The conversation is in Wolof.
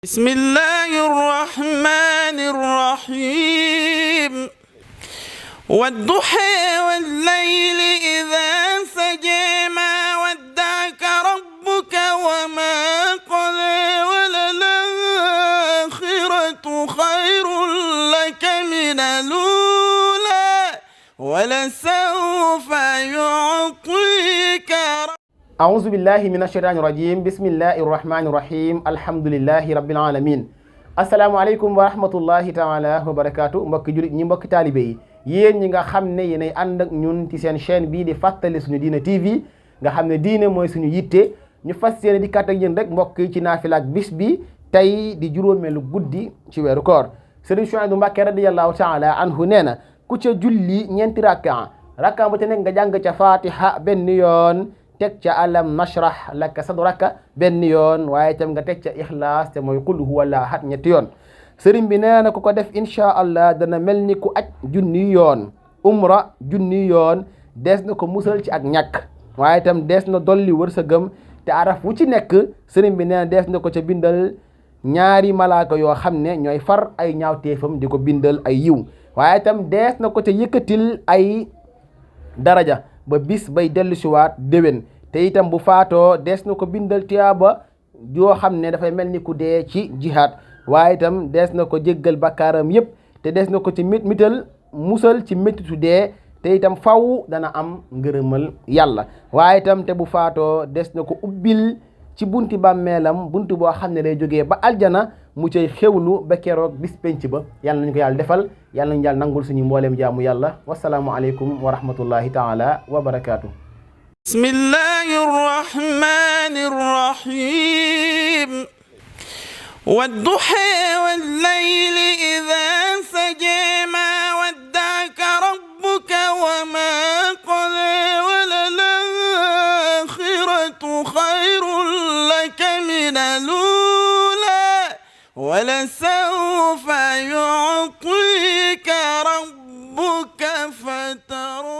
بسم الله الرحمن الرحيم والضحى والليل إذا سجى ما ودعك ربك وما قلى وللآخرة خير لك من الأولى ولسوف يعطيك. أعوذ بالله من الشيطان الرجيم بسم الله الرحمن الرحيم الحمد لله رب العالمين asalaamaaleykum wa rahmatullahi taala wa barakaatu mbokki julit ñi mbokki taalibe yi yéen ñi nga xam ne yéenay ànd ak ñun ci seen chaîne bii di fàttali suñu diine TV nga xam ne diine mooy suñu yitte ñu fas yéene di kàtt ak yéen rek mbokk yi ci naafila ak bis bi tey di juróomeelu guddi ci weeru koor Sëriñ Suhaybu Mbàkke radiyallahu taala anhu nee na ku ca julli ñeenti rakka bu ca nekk nga jàng ca fatiha benn yoon teg ca alam nashrah laka sadraka benn yoon waaye itam nga teg ca ixlaas te mooy qul huwa allahu ahad ñetti yoon sëriñ bi nee na ku ko def insha allah dana mel ni ku aj junni yoon umra junni yoon dees na ko musal ci ak ñàkk waaye itam dees na dolli wërsëgam te araf wu ci nekk sëriñ bi nee na dees na ko ca bindal ñaari malaaka yoo xam ne ñooy far ay ñaawteefam di ko bindal ay yiw waaye itam dees na ko ca yëkkatil ay daraja ba bis bay dellu siwaat déwén te itam bu faatoo dees na ko bindal tiyaaba joo xam ne dafay mel ni ku dee ci jihaad waaye itam dees na ko jéggal bakkaaram yépp te dees na ko ci mital musal ci méttitu dee te itam faw dana am ngërëmal yàlla waaye itam te bu faatoo dees na ko ubbil ci bunti bàmmeelam bunti boo xam ne day jógee ba aljana mu cay xewlu ba keroog bis penc ba yàlla nañu ko yàlla defal yàlla nañu yàlla nangul suñu mbooleem jaamu yàlla wasalaamu aleykum wa rahmatullahi taala wa barakaatu. bismillahi rrahmani rrahim wadduha wallayli idha saja ma wadda'aka rabbuka wa ma qala walal-akhiratu khayrun laka min al-ula ولسوف يعطيك ربك فترضى.